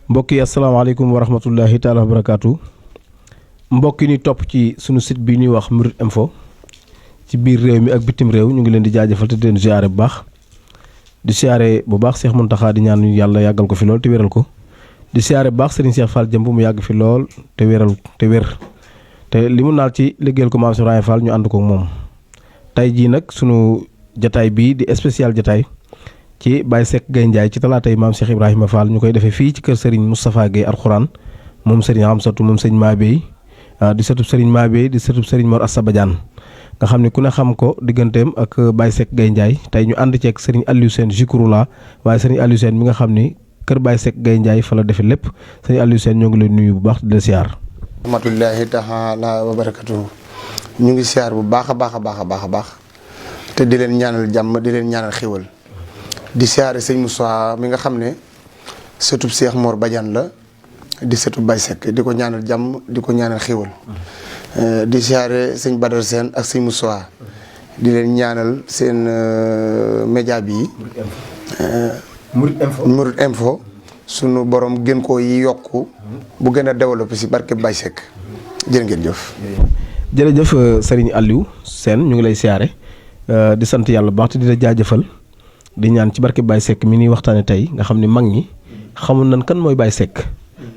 mbokk yi asalaamaaleykum wa rahmatullahi taala wa barakaatu mbokk yi ni topp ci sunu site bi ñuy wax Mouride Info ci biir réew mi ak bitim réew ñu ngi leen di jaajëfal te di leen ziare bu baax di ziare bu baax Cheikh Mountakha di ñaan yàlla yàggal ko fi lool te wéral ko di ziare bu baax Serigne Cheikh Fall Jëmb mu yàgg fi lool te wéral te wér te li mu naal ci liggéeyal ko maam Cheikh Ibrahima Fall ñu ànd ko moom tey jii nag sunu jataay bii di spécial jataay ci Baye Seck Gaye Ndiaye ci talaatay maam Cheikh Ibrahima Fall ñu koy defee fii ci kër Serigne Moustapha Guèye Alxuraan moom Serigne Amsatou moom Serigne Mabey di sëtub Serigne Mabey di sëtub Serigne Mor Assa Badiane nga xam ne ku ne xam ko digganteem ak Baye Seck Gaye Ndiaye tey ñu ànd ceeg Serigne Aliou Sène Zikroulah waaye Serigne Aliou Sène mi nga xam ni kër Baye Seck Gaye Ndiaye fa la defee lépp Serigne Aliou Sène ñoo ngi leen nuyu bu baax di la siyaar. rahmatullahi taala wa barakatuhu ñu ngi siyaar bu baax a baax a baax a baax a baax te di leen ñaanal jàmm di leen ñaanal xéwal di siyaare sëñ Moussa mi nga xam ne sëtub Cheikh Mor Badiane la di sëtub Baye Seck di ko ñaanal jàmm di ko ñaanal xéwal di siyaare sëñ Badar Sène ak sëñ Moussa di leen ñaanal seen média bi Mouride Info sunu borom gën koo yokku bu gën a développé si barke Baye Seck jërë ngeen jëf. jërëjëf Serigne Aliou Sène ñu ngi lay siyaare di sant yàlla bu baax te di la jaajëfal di ñaan ci barke Baye Seck mi ñuy waxtaane tey nga xam ne mag ñi xamul nan kan mooy Baye Seck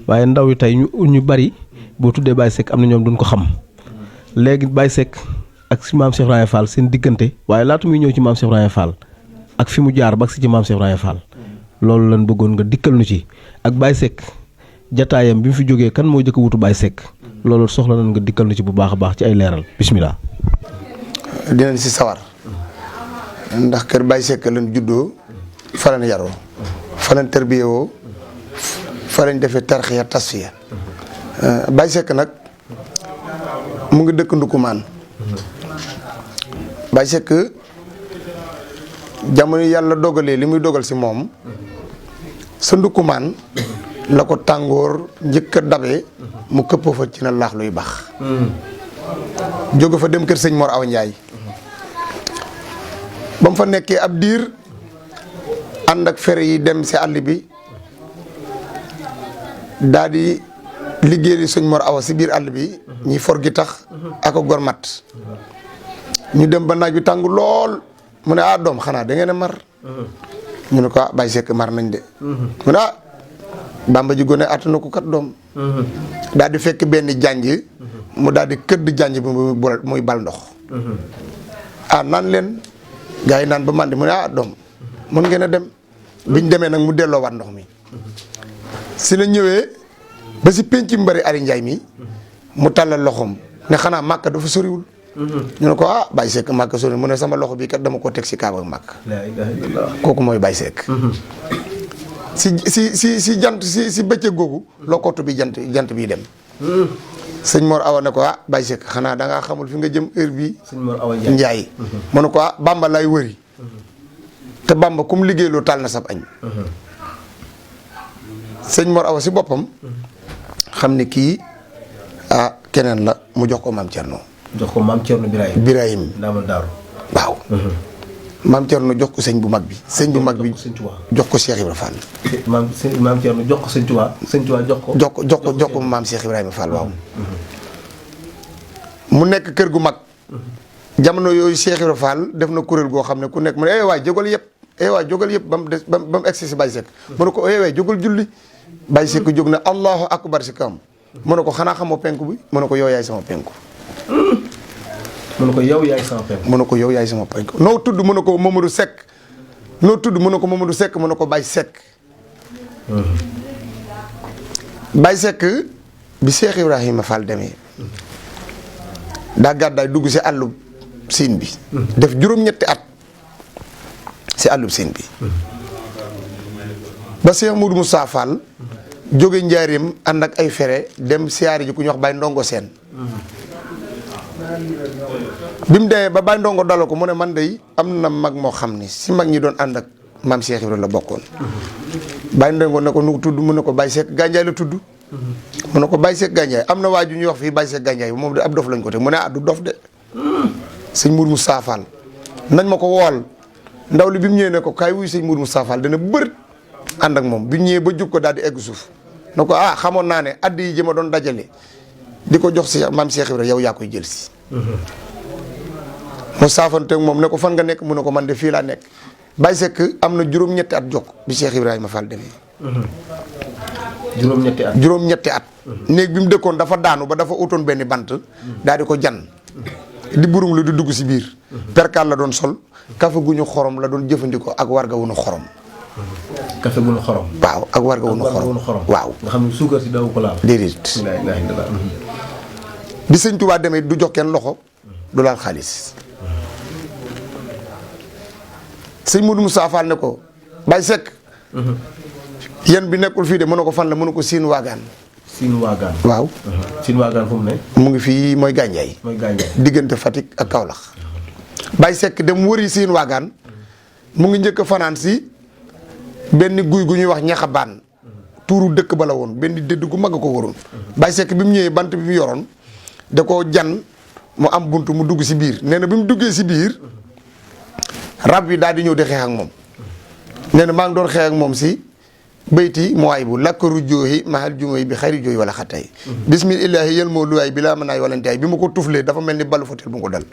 waaye ndaw yi tey ñu bari boo tuddee Baye Seck am na ñoom duñ ko xam léegi Baye Seck ak si maam Cheikh Ibrahima Fall seen diggante waaye laata muy ñëw ci maam Cheikh Ibrahima Fall ak fi mu jaar ba si ci maam Cheikh Ibrahima Fall loolu lan bëggoon nga dikkal nu ci ak Baye Seck jataayam bi mu fi jógee kan moo jëkk wutu Baye Seck loolu soxla nan nga dikkal nu ci bu baax a baax ci ay leeral bismillah. dinañ si sawar ndax kër Baye Seck lañ juddoo fa lañ yaroo fa lañ tarbiyewoo fa lañ defee tarxiya tasfiya Baye Seck nag mu ngi dëkk Ndukumaan Baye Seck jamono yàlla dogalee li muy dogal si moom sa Ndukumaan la ko tàngoor njëkk a dabee mu këppoo fa ci na laax luy baax jóge fa dem kër sëñ Mor Awa Ndiaye ba mu fa nekkee ab diir ànd ak fere yi dem si àll bi daa di liggéey sëñ Mor Awa si biir àll bi ñuy for gi tax ak a gormat ñu dem ba naaj bi tàng lool mu ne doom xanaa da ngeen a mar ñu ne ko Baye Seck mar nañ de mu ne Bamba ji gone attana ko kat doom daal di fekk benn janj mu daal di këdd janj bi muy bal ndox naan leen gaa yi naan ba màndi mu ne doom mën ngeen a dem biñ demee nag mu delloo waat ndox mi si la ñëwee ba si penc mbari Ari Njaay mi mu tàllal loxoom ne xanaa màkk dafa soriwul ñu ne ko Baye Seck màkk soriwul mu ne sama loxo bi kat dama ko teg si kaaba màkk kooku mooy Baye Seck si jant si bëccëg googu lokkootu bi jant bi dem sëñ Mor Awa ne ko Baye Seck xanaa da ngaa xamul fi nga jëm heure bii Njaay mu ne ko Bamba lay wëri te Bamba kum liggéey loo taal na sab añ sëñ Mor Awa si boppam xam ne kii keneen la mu jox ko maam Thierno. jox ko maam Thierno Birahim Ndamal Daaru waaw maam Thierno jox ko sëñ bu mag bi sëñ bu mag bi jox ko Cheikh Ibrahima Fall. maam Thierno jox ko sëñ Touba sëñ Touba jox ko maam Cheikh Ibrahima Fall waaw. mu nekk kër gu mag. jamono yooyu Cheikh Ibrahima Fall def na kuréel goo xam ne ku nekk mu ne waay jógal yëpp ba mu egsi si Baye Seck mu ne ko waay jógal julli Baye Seck jóg na allahu akbar si kam mu ne ko xanaa xamoo penku bi mu ne ko yow yaay sama penku. mu ne ko yow yaay sama penku. mu ne ko yow yaay sama penku noo tudd mu ne ko Mamadou Seck noo tudd mu ne ko Mamadou Seck mu ne ko Baye Seck. Baye Seck bi Cheikh Ibrahima Fall demee daa gàddaay dugg si àllub siin bi. def juróom-ñetti at si àllub siin bi. ba Cheikh Moudou Moussa Fall jóge njaareem ànd ak ay fere dem siyaari ji ku ñuy wax Baye Ndongo Seen bi mu demee ba Baye Ndongo dalal ko mu ne man de am na mag moo xam ni si mag ñi doon ànd ak maam Cheikh Ibrahima la bokkoon. Baye Ndongo ne ko nu tudd mu ne ko Baye Seck Gandiaye la tudd. mu ne ko Baye Seck Gandiaye am na waa ju ñuy wax fii Baye Seck Gandiaye moom de ab dof lañ ko te mu ne du dof de. sëñ Moudou Moussa Fall nañ ma ko wool ndaw li bi mu ñëwee ne ko kaay wuy sëñ Moudou Moussa Fall dana bër ànd ak moom bi ñëwee ba jub ko daal di egg suuf na ko xamoon naa ne addi yi ji ma doon dajale di ko jox si maam Cheikh Ibra yow yaa koy jël si. mu saafante moom ne ko fan nga nekk mu ne ko man de fii laa nekk Baye Seck am na juróom-ñetti at jokk bi Cheikh Ibrahima Fall demee. juróom-ñetti at. néeg bi mu dëkkoon dafa daanu ba dafa utoon benn bant. daal di ko jan. di burum lu di dugg si biir. perkaal la doon sol. kafe gu ñu xorom la doon jëfandikoo ak warga wu ñu xorom. kafe gu ñu xorom. waaw ak warga wu ñu xorom waaw. nga xam ne suukar si daw ko laal. déedéet. bi sëñ Tuubaa demee du jox kenn loxo. du laal xaalis. sëñ Modou Moussa Fall ne ko Baye Seck. yan bi nekkul fii de mën na ko fan la mën na ko Siin Waagaan. Siin Waagaan. waaw. Siin Waagaan fu mu ne. mu ngi fii mooy Gànjaay. diggante Fatick ak Kaolack. Baye Seck dem wëri Siin Waagaan. mu ngi njëkk a fanaan si benn guy gu ñuy wax ñaxabaan. tuuru dëkk ba la woon benn dëdd gu mag a ko waroon. Baye Seck bi mu ñëwee bant bi mu yoroon da koo jan mu am bunt mu dugg si biir nee na bi mu duggee si biir. rab yi daal di ñëw di xeex ak moom nee na maa ngi doon xeex ak moom si bayti mooy bu lakkaru jooyi mahal jumóoyi bi xayri jooyi wala xattay bismillahi yël moo luwaay bi laa mën naay walanteay bi ma ko tuflee dafa mel ni balu fotel bu ko dal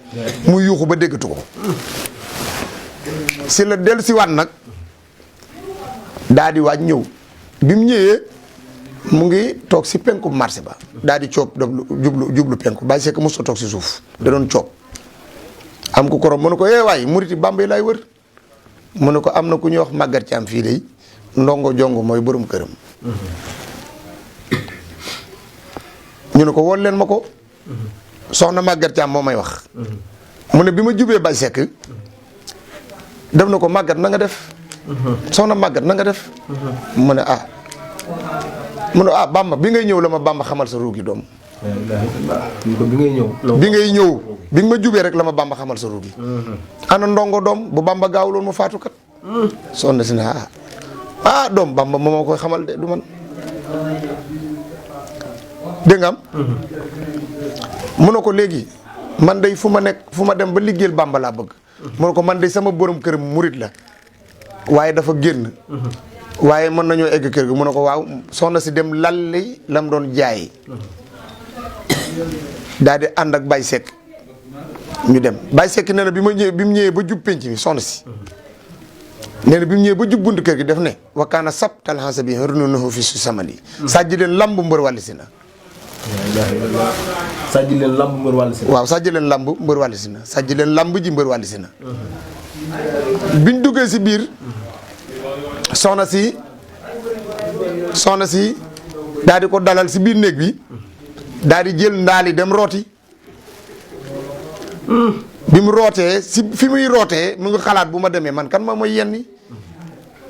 muy yuuxu ba déggatu ko si la del si waat nag daal di waaj ñëw bi mu ñëwee mu ngi toog si penku marché ba daal di coob jublu penku Baye Seck mosut a toog si suuf da doon coob am ko korom mu ne ko waay muriti Bambey laay wër mu ne ko am na ku ñuy wax màggat ci am fii de ndongo jongo mooy borom këram. ñu ne ko wool leen ma ko. soxna màggat ci am moo may wax. mu ne bi ma jubee Baye Seck def na ko màggat na nga def. soxna màggat na nga def. mu ne Bamba bi ngay ñëw la ma Bamba xamal sa ruugi doom. bi ngay ñëw. bi nga ma jubee rek la ma Bamba xamal sa ruugi. ana ndongo doom bu Bamba gaawuloon mu faatu kat. sonn si ne doom Bamba moo ma koy xamal de du man. dégg nga am. mu ne ko léegi man day fu ma nekk fu ma dem ba liggéeyal Bamba laa bëgg. mu ne ko man day sama borom kër murit la waaye dafa génn. waaye mën nañoo egg kër gi mu ne ko waaw soxna si dem lalli lam doon jaay. daal di ànd ak Baye Seck ñu dem Baye Seck nee na bi mu ñëwee ba jub penc mi soxna si nee na bi mu ñëwee ba jub bunt kër gi def ne wakkaana sab talxansa bi rnonoxo fi su samali sàjji leen lamb mbër wàlli si na sàjji leen lamb mbër wàlli si na waaw sàjji leen lamb mbër wàlli si na sàjji leen lamb ji mbër wàlli si na biñ duggee si biir soxna si daal di ko dalal si biir néeg bi daal di jël ndaali dem rooti bi mu rootee si fi muy rootee mu ngi xalaat bu ma demee man kan ma mooy yenni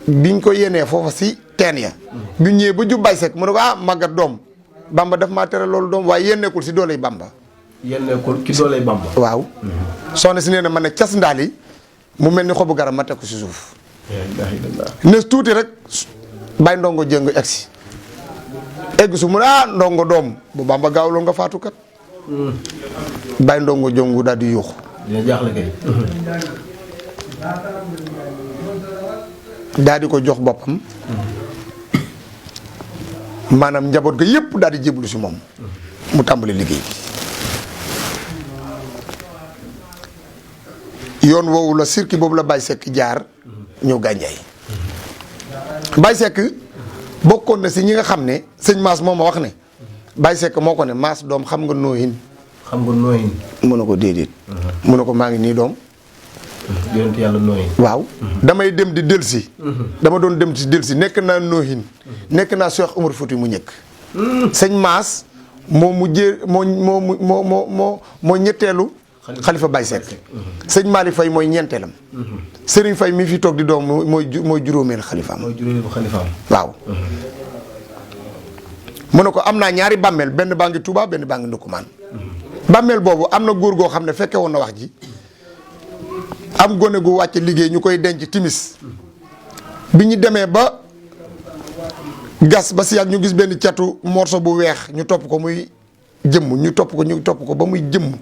biñ ko yenee foofa si teen ya bi ñëwee ba jub Baye Seck mu ne ko màggat doom Bamba daf maa tere loolu doom waaye yenneekul si dooley Bamba yenneekul ci dooley Bamba waaw soxna si nee na ma ne cas ndaali mu mel ni xobu garab ma teg ko si suuf ne tuuti rek Baye ndongo jëng egsi egg su mu ne ndongo doom bu Bamba gaawloon nga faatu kat Baye ndongo jongu daal di yuux dina jaaxle kay daal di ko jox boppam maanaam njaboot ga yëpp daal di jéblu si moom mu tàmbali liggéey bi yoon woowu la circuit boobu la Baye Seck jaar ñëw Gànjaay Baye Seck bokkoon na si ñi nga xam ne sëñ Maas moo ma wax ne Baye Seck moo ko ne Maas doom xam nga nooyin mu ne ko déedéet mu ne ko maa ngi nii doom yonent yàlla nooyin waaw damay dem di delsi dama doon dem di delsi nekk naa nooyin nekk naa Cheikh Omar Fouti mu ñëkk sëñ Maas moo mujjee moo ñetteelu xalifa Baye Seck sëñ Malick Faye mooy ñeenteelam Serigne Faye mi fi toog di doom mooy juróomeel xalifaam waaw mu ne ko am naa ñaari bàmmeel benn baa ngi Touba benn baa ngi Ndoukoumane bàmmeel boobu am na góor goo xam ne fekke woon na wax ji am gone gu wàcc liggéey ñu koy denc timis bi ñu demee ba gas ba si yàgg ñu gis benn catu morso bu weex ñu topp ko muy jëmm ñu topp ko ba muy jëmm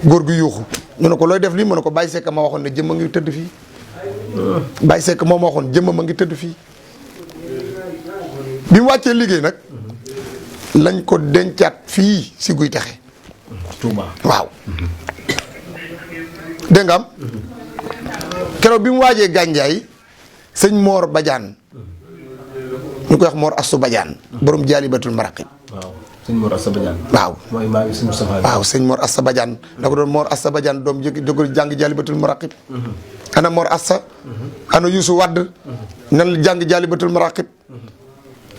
góor gu yuuxu ñu ne ko looy def lii mu ne ko Baye Seck ma waxoon ne jëmm a ngi tëdd fii Baye Seck moom ma waxoon jëmm ma ngi tëdd fii bi mu wàccee liggéey nag lañ ko dencaat fii si Guy Texe Touba waaw dégg nga am keroog bi mu waajee gànjaay sëñ Mor Badiane ñu koy wax Mor Assou Badiane borom jaalibatul maraqib waaw sëñ Mor Assa Badiane waaw mooy maa ngi suñu safaar waaw sëñ Mor Assa Badiane da ko doon Mor Assa Badiane doom jógul jàng jaalibatul maraqib ana Mor Assa ana Youssou Wadd nan jàng jaalibatul maraqib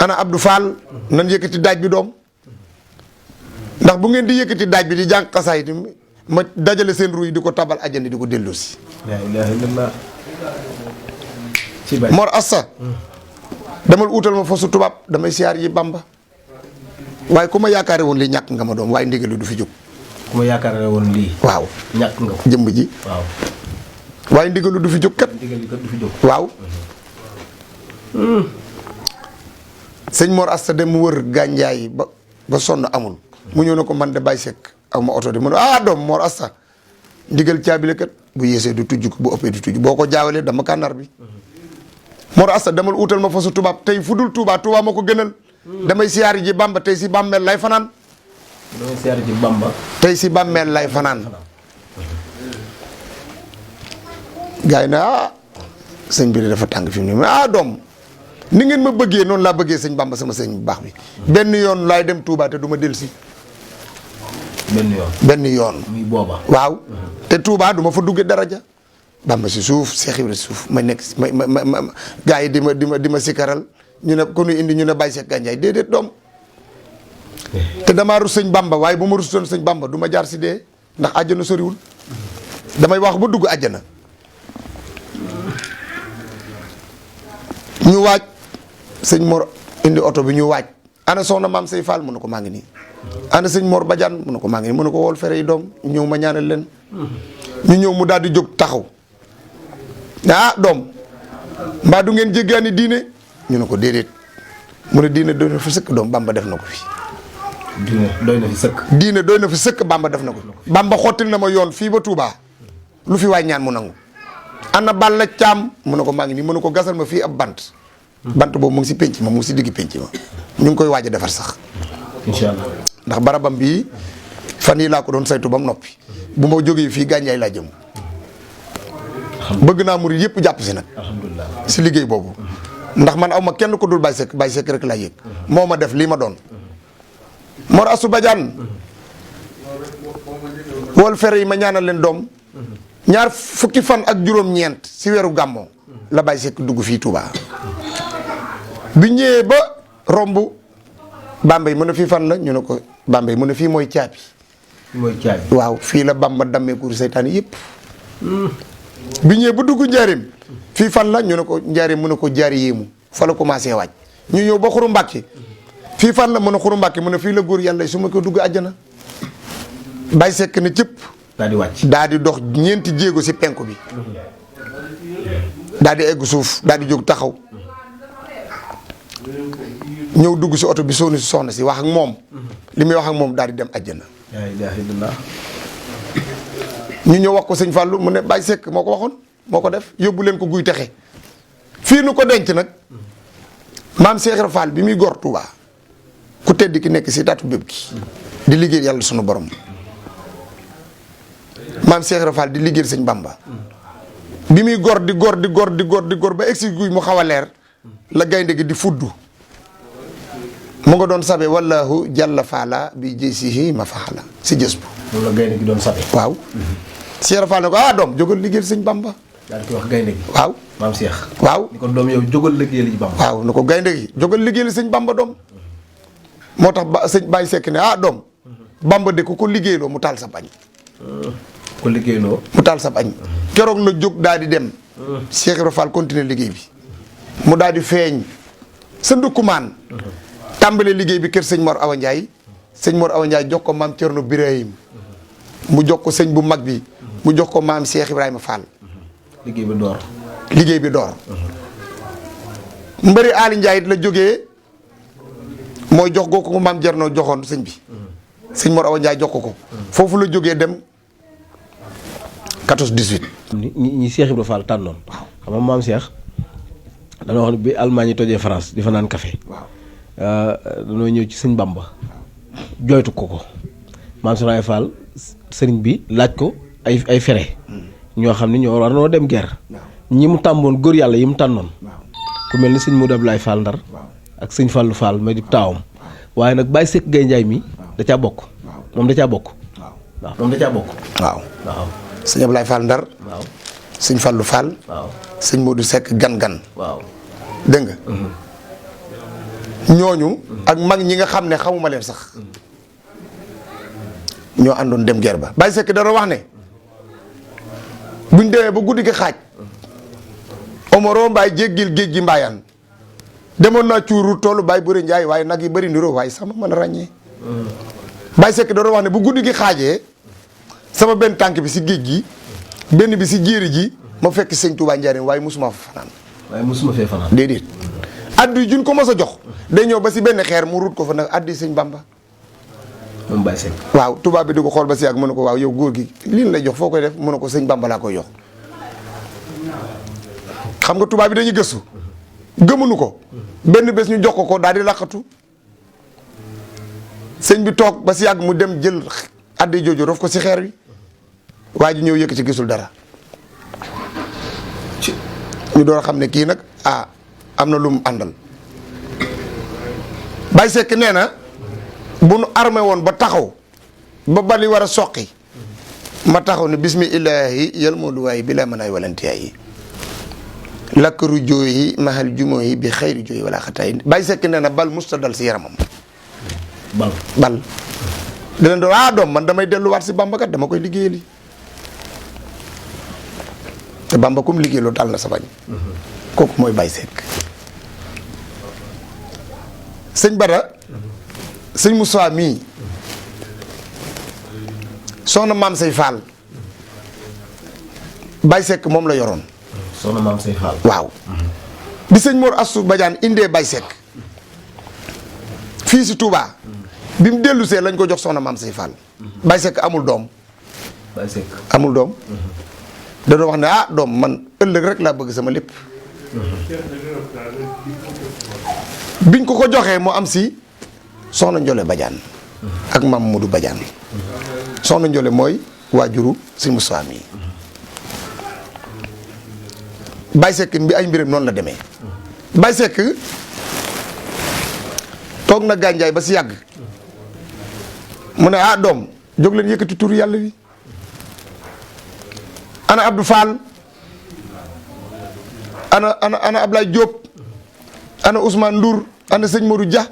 ana Abdou Fall nan yëkkati daaj bi doom ndax bu ngeen di yëkkati daaj bi di jàng xasaay ma dajale seen ruy di ko tabal ajjani di ko delloosi la ilaha illallah ci bay Mor Assa demal uutal ma fosu tubaab damay siyaar yi Bamba waaye ku ma yaakaare woon lii ñàkk nga ma doom waaye ndigalu du fi jóg ku ma yaakaar ne woon lii waaw ñàkk nga ko jëmb ji waaw waaye ndigalu du fi jóg kat ndigal li kat du fi jóg waaw sëñ Mor Assa dem wër gànjaay ba sonn amul mu ñëw na ko man de Baye Seck aw ma oto de mu ne doom Mor Assa ndigal caabile kat bu yeesee du tujj ko bu ëppee du tujj boo ko jaawalee dama kànnar bi Mor Assa demal utal ma fa su tubaab tey fu dul Touba Touba ma ko gënal damay siyaari ji Bamba tey si bàmmeel lay fanaan damay siyaar ji Bamba tey si bàmmeel lay fanaan gars yi ne sëñ bi de dafa tàng fi mu ne doom ni ngeen ma bëggee noonu laa bëggee sëñ Bamba sama sëñ bu baax bi benn yoon laay dem Touba te du ma dellusi benn yoon muy booba waaw te Touba du ma fa duggee daraja Bamba si suuf Cheikh Ibra si suuf ma nekk si ma gars yi di ma sikaral ñu ne ko nu indi ñu ne Baye Seck Gandiaye déedéet doom te damaa rus sëñ Bamba waaye bu ma rusutoon sëñ Bamba du ma jaar si dee ndax àjjana soriwul damay wax ba dugg àjjana ñu waaj sëñ Mor indi oto bi ñu waaj ana soxna maam say Fall mu ne ko maa ngi nii ana sëñ Mor Badiane mu ne ko maa ngi nii mu ne ko wool fere yi doom ñëw ma ñaanal leen ñu ñëw mu daal di jóg taxaw doom mbaa du ngeen jéggaani diine ñu ne ko déedéet mu ne diine doy na fi sëkk doom Bamba def na ko fi diine doy na fi sëkk diine doy na fi sëkk Bamba def na ko Bamba xottil na ma yoon fii ba Touba lu fi waay ñaan mu nangu ana Balla Caam mu ne ko maa ngi nii mu ne ko gasal ma fii ab bant boobu mu ngi si penc ma mu ngi si digg penc ma ñu ngi koy waaj a defar sax incha allah ndax barabam bii fan yii laa ko doon saytu ba mu noppi bu ma jógee fii Gandiaye laa jëm bëgg naa murid yëpp jàpp si nag alhamdulilah si liggéey boobu ndax man aw ma kenn ko dul Baye Seck rek laa yëg moo ma def lii ma doon Mor Assou Badiane wol fere yi ma ñaanal leen doom ñaar fukki fan ak juróom-ñeent si weeru gàmmoo la Baye Seck dugg fii Touba bi ñëwee ba romb Bambey mu ne fii fan la ñu ne ko Bambey mu ne fii mooy caabi waaw fii la Bamba dammee kuuri seytaane yëpp bi ñëwee ba dugg njaareem fii fan la ñu ne ko njaareem mu ne ko jaari yéemu fa la commencé waaj ñu ñëw ba Xuru Mbàkke fii fan la mu ne Xuru Mbàkke mu ne fii la góor yàlla su ma ko dugg àjjana Baye Seck ne cëpp daal di wàcc daal di dox ñeenti jéego si penku bi daal di egg suuf daal di jóg taxaw ñëw dugg si oto bi soxna si wax ak moom li muy wax ak moom daal di dem àjjana la ilaha illallah ñu ñëw wax ko sëñ Fallou mu ne Baye Seck moo ko waxoon moo ko def yóbbu leen ko Guy Texe fii nu ko denc nag maam Cheikh Ibra Fall bi muy gor Touba ku tedd ki nekk si taatu bépp gi di liggéey yàlla sunu borom maam Cheikh Ibra Fall di liggéey sëñ Bamba bi muy gor di gor ba egsi guy mu xaw a leer la gaynde gi di fuddu mu nga doon sabe wallahu jàlla faala bi jësihi ma faala si jës bu loolu la gaynde gi doon sabe waaw Cheikh Ibra Fall ne ko doom jógal liggéeyal sëñ Bamba daal di koy wax gaynde gi waaw maam Cheikh waaw ni ko doom yow jógal liggéeyal ji Bamba waaw ne ko gaynde gi jógal liggéeyal sëñ Bamba doom moo tax sëñ Baye Seck ne doom Bamba de ku ko liggéeyloo mu taal sa bañ ko liggéeyloo mu taal sa bañ keroog la jóg daal di dem Cheikh Ibra Fall continuer liggéey bi mu daal di feeñ sa ndukkumaan tàmbale liggéey bi kër sëñ Mor Awa Ndiaye sëñ Mor Awa Ndiaye jox ko maam Thierno Birahim mu jox ko sëñ bu mag bi mu jox ko maam Cheikh Ibrahima Fall liggéey bi door mbëri Ali Ndiaye it la jógee mooy jox goo ko maam Thierno joxoon sëñ bi sëñ Mor Awa Ndiaye jox ko foofu la jógee dem 14 18. ñi Cheikh Ibrahima Fall tànnoon xam nga maam Cheikh dana wax ne bi Allemagne yi tojee France di fa naan café waaw dañoo ñëw ci sëñ Bamba jooytu ko maam Cheikh Ibra Fall sëriñ bi laaj ko ay fere ñoo xam ne ñoo war noo dem guerre ñi mu tàmboon góor yàlla yi mu tànnoon ku mel ni sëñ Modou Abdoulaye Fall Ndar ak sëñ Fallou Fall ma di taawam waaye nag Baye Seck Gaye Ndiaye mi da caa bokk moom da caa bokk waaw moom da caa bokk waaw waaw sëñ Abdoulaye Fall Ndar waaw sëñ Fallou Fall waaw sëñ Modou Seck gan waaw dégg nga ñooñu ak mag ñi nga xam ne xamuma leen sax ñoo àndoon dem guerre ba Baye Seck dara wax ne buñ demee ba guddi gi xaaj Omaro Mbaye jéggil géej gi mbaayaan demoon naa cuuru toolu Baye Bëri Njaay waaye nag yi bëri niroo waaye sama mën a ràññee Baye Seck dara wax ne bu guddi gi xaajee sama benn tànk bi si géej gi benn bi si jéeri ji ma fekk sëñ Touba Njaaréem waaye mosuma fa fanaan waaye mosuma fee fanaan déedéet addi juñ ko mos a jox day ñëw ba si benn xeer mu rut ko fa nag addi sëñ Bamba moom Baye Seck waaw tubaab bi di ko xool ba si ak mu ne ko waaw yow góor gi lii lay jox foo koy def mu ne ko sëñ Bamba laa koy jox xam nga tubaab bi dañuy gëstu gëmuñu ko benn bés ñu jox ko daal di laqatu sëñ bi toog ba si yàgg mu dem jël addi jooju rof ko si xeer wi waa ji ñëw yëkk ci gisul dara ñu door a xam ne kii nag am na lu mu àndal Baye Seck nee na bu nu armé woon ba taxaw ba bali war a soqi ma taxaw ne bismillahi yal moo lu waay bi la mën ay walantiyaay yi lakkaru jooyi mahal jumoo yi bi xayri jooyi wala xataay Baye Seck nee na bal musta dal si yaramam bal dina doon doom man damay delluwaat si Bamba kat dama koy liggéeyali te Bamba kum liggéey loolu dal na sa bañ kooku mooy Baye Seck sëñ Bada sëñ Moussa mii soxna maam say Fall Baye Seck moom la yoroon soxna maam say Fall waaw bi sëñ Mor Assou Badiane indee Baye Seck fii si Touba bi mu dellusee lañ ko jox soxna maam say Fall Baye Seck amul doom Baye Seck amul doom da doon wax ne doom man ëllëg rek laa bëgg sama lépp biñ ko joxee mu am si soxna Ndiolé Badiane ak maam Modou Badiane soxna Ndiolé mooy waajuru si Moussa mi Baye Seck bi ay mbiram noonu la demee Baye Seck toog na gànjaay ba si yàgg mu ne doom jóg leen yëkkati turu yàlla wi ana Abdou Fall ana Ablaye Diop ana Ousmane Ndour ana sëñ Modou Dia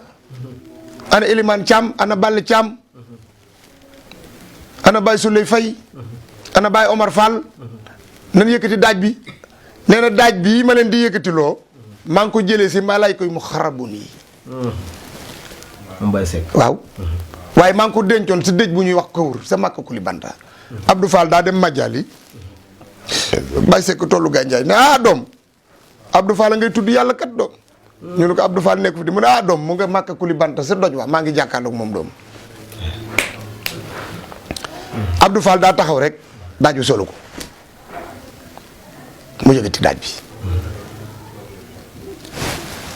ana Elimane Thiam ana Balle Thiam ana Baye Souley Faye ana Baye Omar Fall nan yëkkati daaj bi nee na daaj bii ma leen di yëkkatiloo maa ngi ko jëlee si malaay koy mu xarabun yi moom Baye Seck waaw waaye maa ngi ko dencoon si dëj bu ñuy wax kawur sa Makka Kuli Banta Abdou Fall daa dem Madiali Baye Seck tollu gànjaay ne doom Abdou Fall ngay tudd yàlla kat doom ñu ne ko Abdou Fall nekk fi di mu ne doom mu nga Makka Kuli Banta sa doj wax maa ngi jàkkaarloog moom doom Abdou Fall daa taxaw rek daaj bi solu ko mu yëgati daaj bi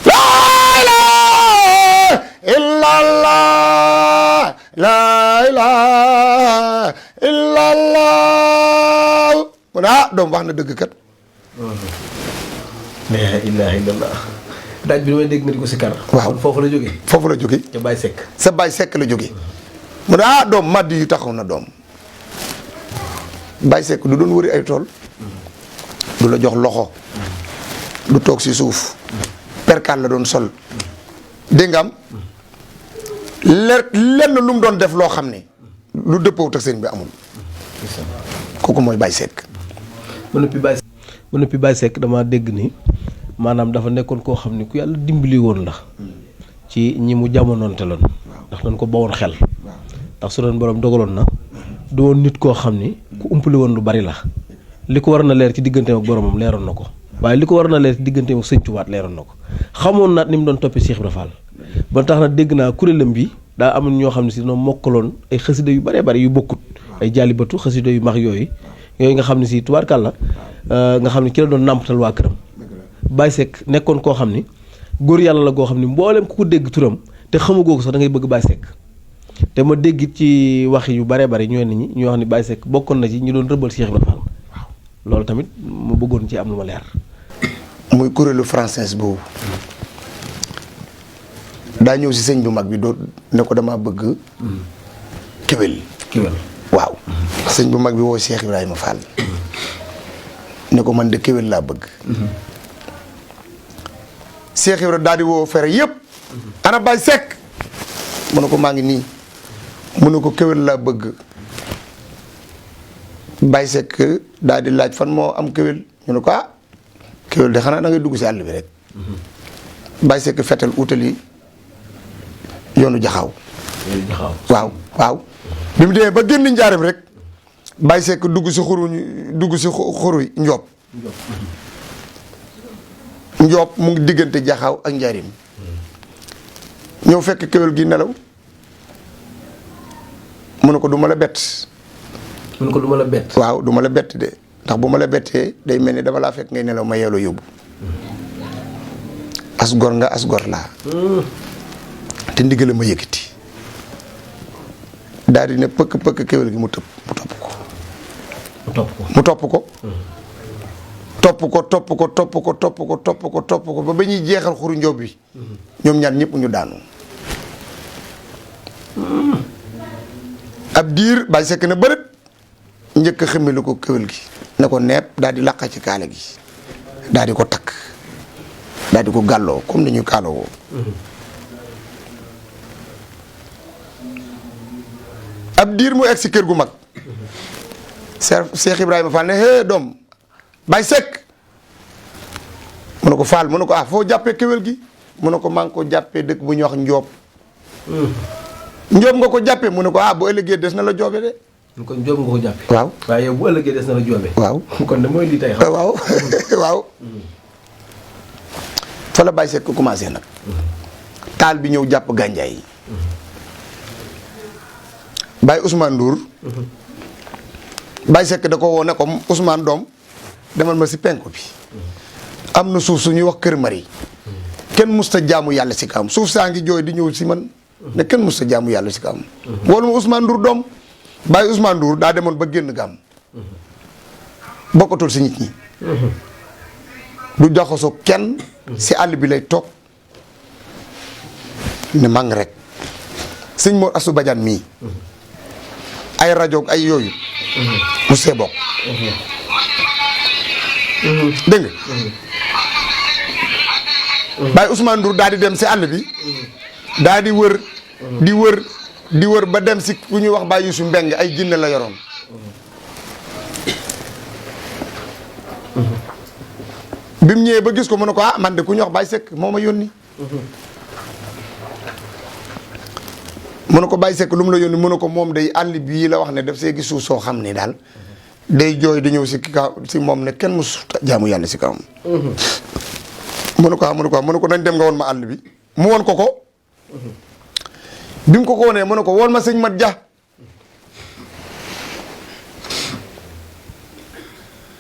laa ilaaha illallah laa ilaaha illallah mu ne doom wax na dëgg kat laa ilaaha illallah daaj bi damay dégg nga di ko si kar waaw foofu la jógee foofu la jóge ca Baye Seck sa Baye Seck la jóge mu ne doom madd yi taxaw na doom Baye Seck du doon wëri ay tool du la jox loxo du toog si suuf perkaal la doon sol dégg nga am lenn lu mu doon def loo xam ne lu dëppoo ak sëñ bi amul kooku mooy Baye Seck ba noppi Baye Seck dama dégg ni maanaam dafa nekkoon koo xam ne ku yàlla dimbali woon la ci ñi mu jamonoonte loon ndax dañ ko bawoon xel ndax su doon borom dogaloon na du woon nit koo xam ni ku umpali woon lu bari la li ko war na leer ci digganteem ak boromam leeroon na ko waaye li ko war na leer ci digganteem ak Sëñ Tuubaa leeroon na ko xamoon naat ni mu doon toppee Cheikh Ibra Fall ba tax na dégg naa kuréelam bi daa am ñoo xam ne si ñoom mokkaloon ay xasida yu baree bari yu bokkut ay jaalibatu xasida yu mag yooyu nga xam ne si tubaarkàlla nga xam ne ki la doon nàmpatal waa këram Baye Seck nekkoon koo xam ni góor yàlla la goo xam ne mboolem ku ko dégg turam te xamagoo ko sax da ngay bëgg Baye Seck te ma dégg ci wax yu bare bari ñoo nit ñi ñoo wax ni Baye Seck bokkoon na ci ñu doon rëbbal Cheikh Ibrahima Fall waaw loolu tamit ma bëggoon ci am lu ma leer. muy kuréelu français boobu daa ñëw si sëñ bu mag bi doo ne ko dama bëgg kéwél waaw sëñ bu mag bi woo Cheikh Ibrahima Fall ne ko man de kéwél laa bëgg Cheikh Ibrahima daal di woo fere yëpp ana Baye Seck mu ne ko maa ngi nii mu ne ko kéwél laa bëgg Baye Seck daal di laaj fan moo am kéwél ñu ne ko ah kéwél de xanaa da ngay dugg si àll bi rek Baye Seck fetal utali yoonu jaxaaw waaw waaw bi mu demee ba génn njaaram rek Baye Seck dugg si xuru njoob njoob mu ngi diggante jaxaaw ak njaarim ñëw fekk kéwél gi nelaw mu ne ko du ma la bett mu ne ko du ma la bett waaw du ma la bett de ndax bu ma la bettee day mel ni dama laa fekk ngay nelaw ma yeeloo yóbbu as gor nga as gor laa te ndigal ma yëkkati daal di ne pëkk pëkk kéwél gi mu topp ko topp ko ba ñuy jeexal xuru njóob bi ñoom ñaar ñëpp ñu daanu ab diir Baye Seck na bërët njëkk a xëmmelu ko kéwél gi ne ko nepp daal di làqa ci kaala gi daal di ko takk daal di ko gàlloo comme ni ñuy kaaloo woo ab diir mu egg si kër gu mag Cheikh Ibrahima Fall ne hee doom Baye Seck mu ne ko Fall mu ne ko ah foo jàppee kéwél gi mu ne ko maa ngi ko jàppee dëkk bu ñuy wax Njoob Njoob nga ko jàppee mu ne ko ah bu ëllëgee des na la joobe de kon Njoob nga ko jàppee waaw waaye yow bu ëllëgee des na la joobe waaw kon de mooy lii tey xam waaw waaw fa la Baye Seck commencé nag taal bi ñëw jàpp gànjaay yi Baye Ousmane Ndour Baye Seck da ko woo ne ko Ousmane doom demal ma si penku bi am na suuf su ñuy wax Kër Mari kenn musta jaamu yàlla si kawam suuf saa ngi jooy di ñëw si man ne kenn musta jaamu yàlla si kawam woolu ma Ousmane Ndour doom Baye Ousmane Ndour daa demoon ba génn gàmm bokkatul si nit ñi du jaxasoo kenn si àll bi lay toog ne mang rek sëñ Mor Assou Badiane mii ay rajo ay yooyu mu see bokk dégg nga Baye Ousmane Ndour daal di dem si àll bi daal di wër di wër ba dem si ku ñuy wax Baye Youssou Mbeng ay jinne la yoroon bi mu ñëwee ba gis ko mu ne ko ah man de ku ñuy wax Baye Seck moo ma yónni mu ne ko Baye Seck lu mu la yónni mu ne ko moom day àll bii la wax ne daf see gis suuf soo xam ne daal day jooy di ñëw si kaw si moom ne kenn musu jaamu yàlla si kawam. mu ne ko nañ dem nga woon ma àll bi mu won ko ko. bi mu ko wonee mu ne ko woon ma sëñ Mat Ja.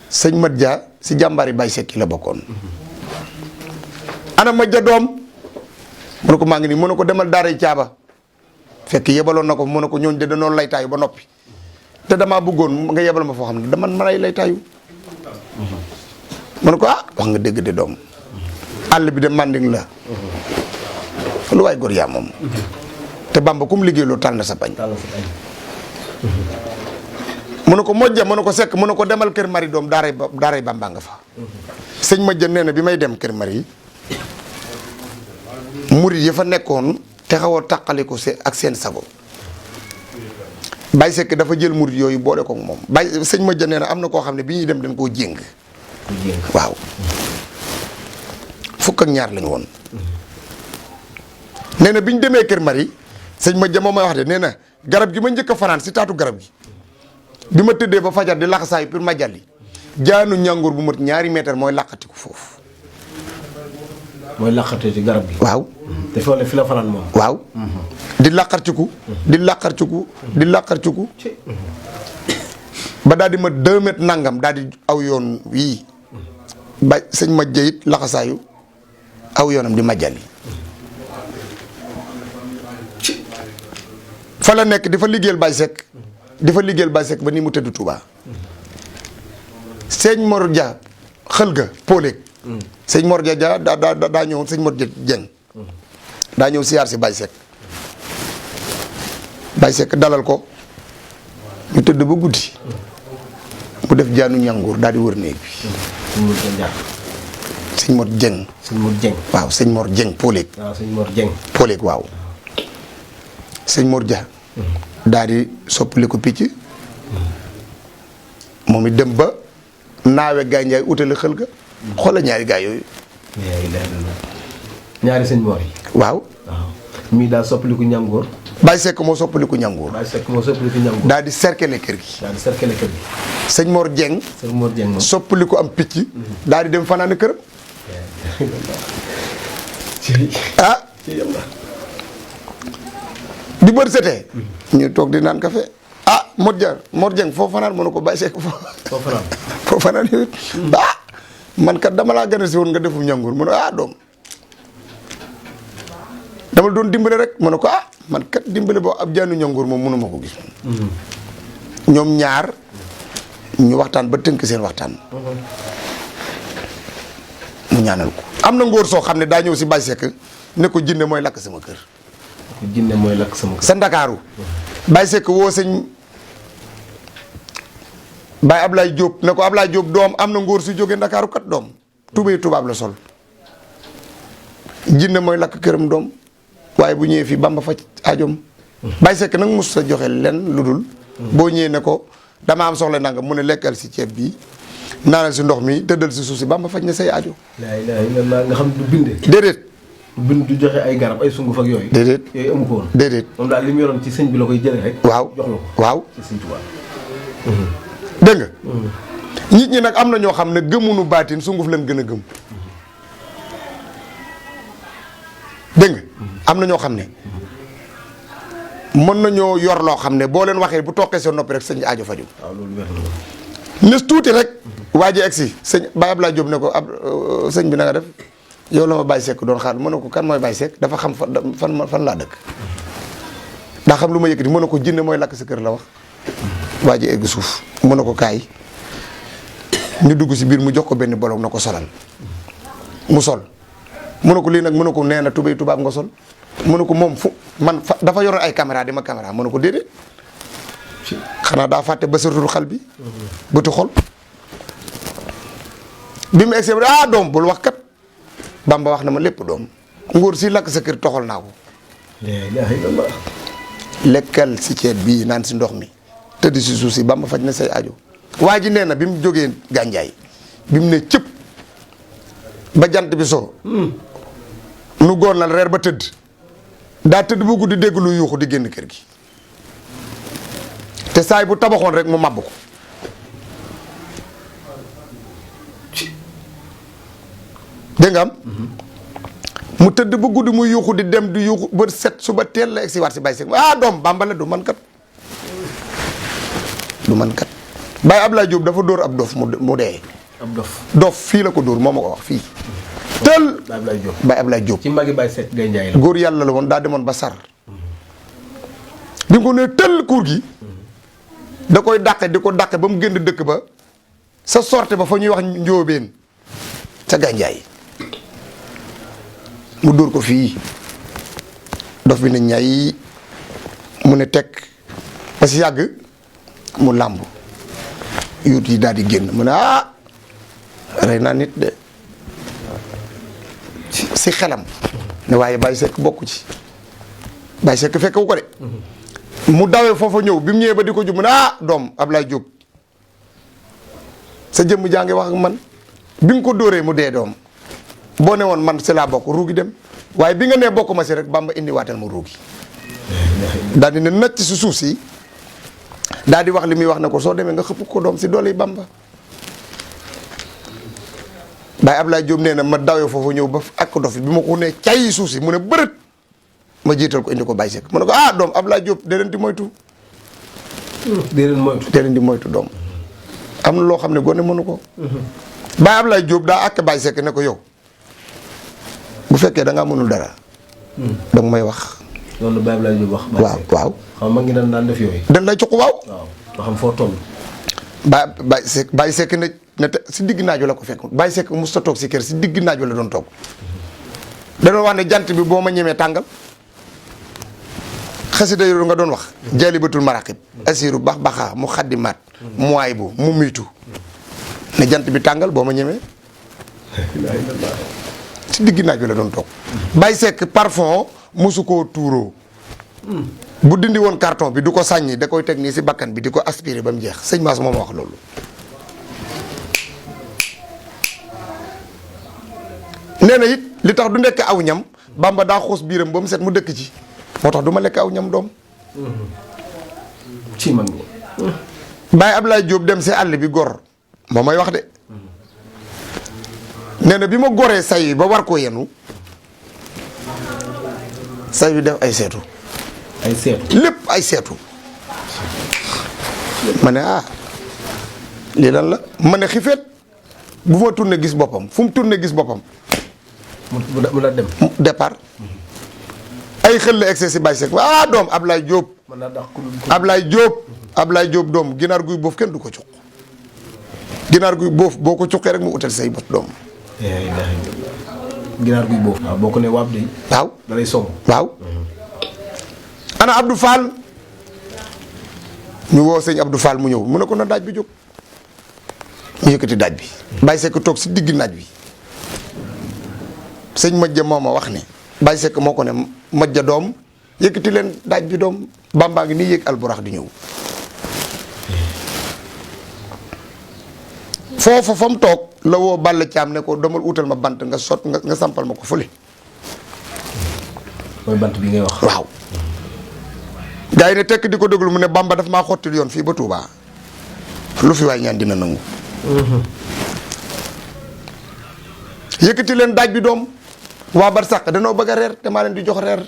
sëñ Mat Ja si jàmbaari Baye Seck yi la bokkoon. ana Mat Ja doom mu ne ko maa ngi nii mu ne ko demal daaray caaba fekk yebaloon na ko mu ne ko ñooñ de danoo laytaayu ba noppi te damaa bëggoon nga yebal ma foo xam ne dama mën ay laytaayu mu ne ko ah wax nga dégg de doom àll bi de manding la lu waay gor yaa moom te Bamba kum liggéey loo tànn sa bañ mu ne ko mojja mu ne ko sekk mu ne ko demal kër mari doom daaray Bamba nga fa sëñ Mojja nee na bi may dem kër mari murid yi fa nekkoon te xaw a tàqale ko ak seen sago Baye Seck dafa jël murid yooyu boole ko moom Baye sëñ Mojja nee na am na koo xam ne bi ñuy dem dañ koo jéng waaw fukk ak ñaar lañu woon nee na bi ñu demee kër mari sëñ Mojja moom may wax de nee na garab gi ma njëkk a fanaan si taatu garab gi bi ma tëddee ba fajar di laxasaayu pour ma jalli jaanu ñàngoor bu mat 2 mètres mooy laqatiku foofu. mooy laqate ci garab gi. waaw. te fi la fanaan moom. waaw. di laqarciku. di laqarciku. di laqarciku. ba daal di ma 2 mètres nangam daal di aw yoon wii ba sëñ ma jëyit laxasaayu aw yoonam di majjali fa la nekk di fa liggéeyal Baye Seck di fa liggéeyal Baye Seck ba ni mu tëdd Touba sëñ Mor Dia xël ga Póoleeg sëñ Mor Dia daa ñëw sëñ Mor Dia Dieng daa ñëw siyaar si Baye Seck Baye Seck dalal ko ñu tëdd ba guddi mu def jaanu ñàngoor daal di wër néeg bi sëñ Mor Dieng waaw sëñ Mor Dieng Póoleeg Póoleeg waaw sëñ Mor Dia daal di soppali ko picc moom it dem ba naawe gaay njaay utale xël ga xoola ñaari gaay yooyu ñaari sëñ Mor yi waaw mii daal soppaliku ñàngoor Baye Seck moo soppaliku ñàngoor daal di cercle kër gi sëñ Mor Dieng soppaliku am picc daal di dem fanaane këram ah di bër setee ñu toog di naan café ah Mor Dieng foo fanaan mënu ko Baye Seck foo fanaan yow ah man kat dama laa gën a si woon nga defum ñàngoor mu ne ah doom dama doon dimbale rek mu ne ko ah man kat dimbale boo ab jaanu ñàngoor moom mënuma ko gis ñoom ñaar ñu waxtaan ba tënk seen waxtaan mu ñaanal ko am na ngóor soo xam ne daa ñëw si Baye Seck ne ko jinne mooy lakk sama kër sa Ndakaaru Baye Seck woo sëñ Baye Ablaye Diop ne ko Ablaye Diop doom am na ngóor su jógee Ndakaaru kat doom tubéy tubaab la sol jinne mooy lakk këram doom waaye bu ñëwee fii Bamba faj aajoom Baye Seck nag mos sa joxe len lu dul boo ñëwee ne ko dama am soxla nanga mu ne lekkal si ceeb bi naanal si ndox mi tëddal si suuf si Bamba faj na say aajo laa ilaaha illallaah nga xam du binde déedéet bind du joxe ay garab ay sunguf ak yooyu déedéet yooyu amu ko woon déedéet moom daal li mu yoroon ci sëñ bi la koy jëlee rek waaw jox la ko waaw ci sëñ Tuubaa dégg nga nit ñi nag am na ñoo xam ne gëmunu baatin sunguf leen gën a gëm dégg nga am na ñoo xam ne mën nañoo yor loo xam ne boo leen waxee bu toqee seen noppi rek sëñ aajo faju waaw loolu wér na nes tuuti rek waa ji egsi sëñ Baye Ablaye Diop ne ko ab sëñ bi na nga def yow la ma Baye Seck doon xaar mu ne ko kan mooy Baye Seck dafa xam fan laa dëkk daa xam lu ma yëkkati mu ne ko jinne mooy lakk sa kër la wax waa ji egg suuf mu ne ko kaay ñu dugg si biir mu jox ko benn bolog na ko solal mu sol mu ne ko lii nag mu ne ko nee na tubéy tubaab nga sol mu ne ko moom fu man dafa yoroon ay caméra di ma caméra mu ne ko déedéet xanaa daa fàtte ba sërtul xal bi bëtu xol bi mu egsi ah doom bul wax kat Bamba wax na ma lépp doom ngóor si lakk sa kër toxal naa ko laa ilaaha illallaah lekkal si ceeb bii naan si ndox mi tëdd si suuf si Bamba faj na say aajo waa ji nee na bi mu jógee gànjaay bi mu ne cëpp ba jant bi so nu góor la reer ba tëdd daa tëdd bu guddi dégg lu yuuxu di génn kër gi te saay bu tabaxoon rek mu màbb ko dégg nga am mu tëdd ba guddi muy yuuxu di dem di yuuxu ba set suba teel la egg si waat si Baye Seck ah doom Bamba la du man kat Baye Ablaye Diop dafa dóor ab dof mu dee ab dof fii la ko dóor moo ma ko wax fii tël Baye Ablaye Diop ci magi Baye Seck ngay njaay la góor yàlla la woon daa demoon ba sar bi ko ne tël kuur gi da koy dàqe di ko dàqe ba mu génn dëkk ba sa sorte ba fa ñuy wax njóobeen sa gànjaay mu dóor ko fii dof bi ne ñay mu ne teg ba si yàgg mu làmb yuut yi daal di génn mu ne ah rey naa nit de si xelam ne waaye Baye Seck bokku ci Baye Seck fekkewu ko de mu dawee foofa ñëw bi mu ñëwee ba di ko jub mu ne ah doom Ablaye Diop sa jëmm jaa ngi wax ak man bi nga ko dóoree mu dee doom boo ne woon man si laa bokk ruugi dem waaye bi nga nee bokk ma si rek Bamba indi waatal ma ruugi daal di ne nacc si suuf si daal di wax li muy wax ne ko soo demee nga xëpp ko doom si doole yi Bamba Baye Ablaye Diop nee na ma dawee foofu ñëw ba ak dof bi ma ko nee cay suuf si mu ne bërët ma jiital ko indi ko Baye Seck mu ne ko ah doom Ablaye Diop dee leen di moytu doom am na loo xam ne gone mënu ko Baye Ablaye Diop daa àkk Baye Seck ne ko yow bu fekkee da ngaa mënul dara. danga may wax. loolu Baye Ablaye Diop wax. waaw waaw. xam nga ngi daan def yooyu. dañ lay cuq waaw. waaw ba xam foo toll. Baye Seck ne te si digg naaju la ko fekk Baye Seck mos ta toog si kër si digg naaju la doon toog. dañoo wax ne jant bi boo ma ñemee tàngal. xasida yooyu nga doon wax. Jaalibatul Maraqib. Asiru bax baxaa mu xaddimaat. mu waay bu mu miitu. ne jant bi tàngal boo ma ñemee. si digg naaju la doon toog. Baye Seck parfum mosu koo tuuroo. bu dindi woon carton bi du ko sàññi da koy teg nii si bakkan bi di ko aspiré ba mu jeex sëñ Mass moom wax loolu. nee na it li tax du nekk aw ñam Bamba daa xoos biiram ba mu set mu dëkk ci moo tax du ma lekk aw ñam doom. ci man Baye Ablaye Diop dem si àll bi gor moo may wax de. nee na bi ma goree say ba war koo yenu say bi def ay seetu. ay seetu lépp ay seetu. ma ne lii lan la ma ne xifeet bu ma tourné gis boppam fu mu tourné gis boppam. mu la dem. départ. ay xel la excès si Baye Seck doom Ablaye Diop. man naa dàq Ablaye Diop doom ginaar guy boof kenn du ko cuq. ginaar guy boof boo ko cuqee rek mu utal say bët doom. ginaar guy boof. waaw boo ko ne waab de. waaw da lay song. waaw. ana Abdou Fall ñu woo sëñ Abdou Fall mu ñëw mu ne ko na daaj bi jóg ñu yëkkati daaj bi Baye Seck toog si digg naaj bi sëñ Majja moo ma wax ne Baye Seck moo ko ne Majja doom yëkkati leen daaj bi doom Bamba ngi nii yéeg alburax di ñëw foofa fa mu toog la woo Balla Caam ne ko demal utal ma bant nga sot nga sampal ma ko fële. mooy bant bi ngay wax. waaw. gaa yi ne tekk di ko déglu mu ne Bamba daf maa xottil yoon fii ba Touba lu fi waay ñaan dina nangu. yëkkati leen daaj bi doom waa barsàq danoo bëgg a reer te maa leen di jox reer.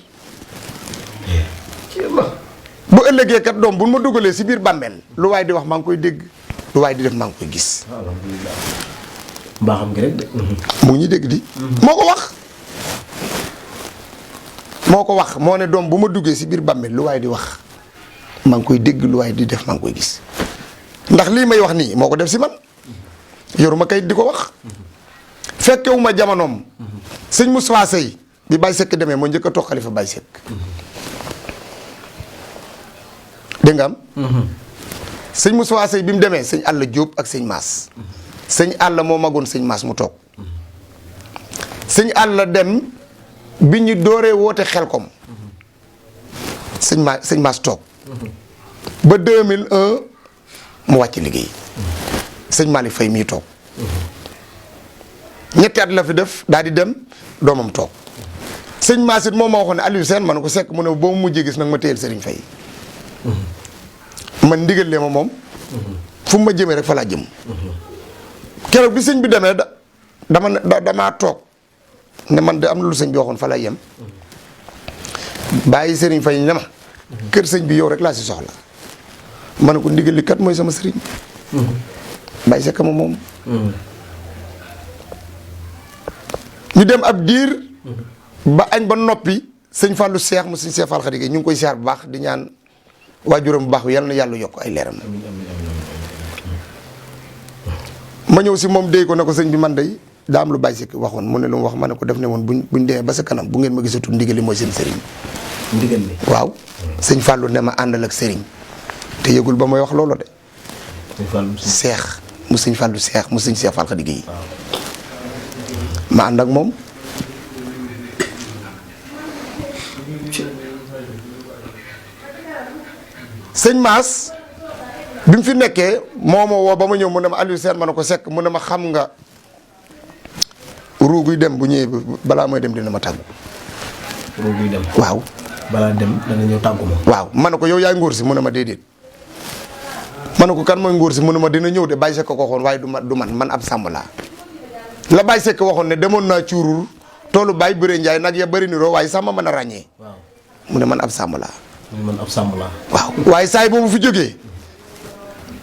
bu ëllëgee kat doom bu ma dugalee si biir bàmmeel lu waay di wax maa ngi koy dégg lu waay di def maa ngi koy gis. alhamdulilah. mbaaxam gi rek de. mu ngi ñuy dégg di. moo ko wax moo ne doom bu ma duggee si biir bàmmeel lu waay di wax maa ngi koy dégg lu waay di def maa ngi koy gis ndax lii may wax nii moo ko def si man yoruma kayit di ko wax fekkewuma jamonoom sëñ Moustapha Sey bi Baye Seck demee moo njëkk a toog xalifa Baye Seck dégg nga am sëñ Moustapha Sey bi mu demee sëñ Alla Diop ak sëñ Maas sëñ Alla moo magoon sëñ Maas mu toog sëñ Alla dem bi ñu dooree woote Xelkom sëñ Maas toog ba 2001 mu wàcc liggéey sëñ Malick Faye mii toog ñetti at la fi def daal di dem doomam toog sëñ Maas it moom ma waxoon ne Aliou Sène ma ne ko Seck mu ne boo mu mujjee gis nag ma téyel Serigne Faye man ndigal lee ma moom fu mu ma jëmee rek fa laa jëm keroog bi sëñ bi demee damaa toog ne man de am na lu sëñ bi waxoon fa lay yem bàyyi Serigne Faye ne ma kër sëñ bi yow rek laa si soxla ma ne ko ndigal li kat mooy sama sëriñ Baye Seck ma moom ñu dem ab diir ba añ ba noppi sëñ Fallou Cheikh mu sëñ Cheikh Fall Khady ñu ngi koy siyaar bu baax di ñaan waajuram bu baax bi yal na yàlla yokk ay leeram ma ñëw si moom déy ko ne ko sëñ bi man day daa am lu Baye Seck waxoon mu ne lu mu wax ma ne ko def ne woon buñ demee ba sa kanam bu ngeen ma gisatul ndigal li mooy seen sëriñ ndigal li waaw sëñ Fallou ne ma àndal ak sëriñ te yëgul ba may wax loolu de Cheikh mu sëñ Fallou Cheikh mu sëñ Cheikh Fall Khady ma ànd ak moom sëñ Maas bi mu fi nekkee moo ma woo ba ma ñëw mu ne ma Aliou Sène ma ne ko Seck mu ne ma xam nga ruuguy dem bu ñëwee balaa mooy dem dina ma tàggu. ruuguy dem. waaw. balaa dem dana ñëw tàggu ma. waaw ma ne ko yow yaay ngóor si mu ne ma déedéet ma ne ko kan mooy ngóor si mu ne ma dina ñëw de Baye Seck ko waxoon waaye du man ab sàmm laa la Baye Seck waxoon ne demoon naa cuurur toolu Baye Bëree Njaay nag ya bëri niroo waaye sàmm mën a ràññee. waaw mu ne man ab sàmm laa. man ab sàmm laa. waaw waaye saay boobu fi jógee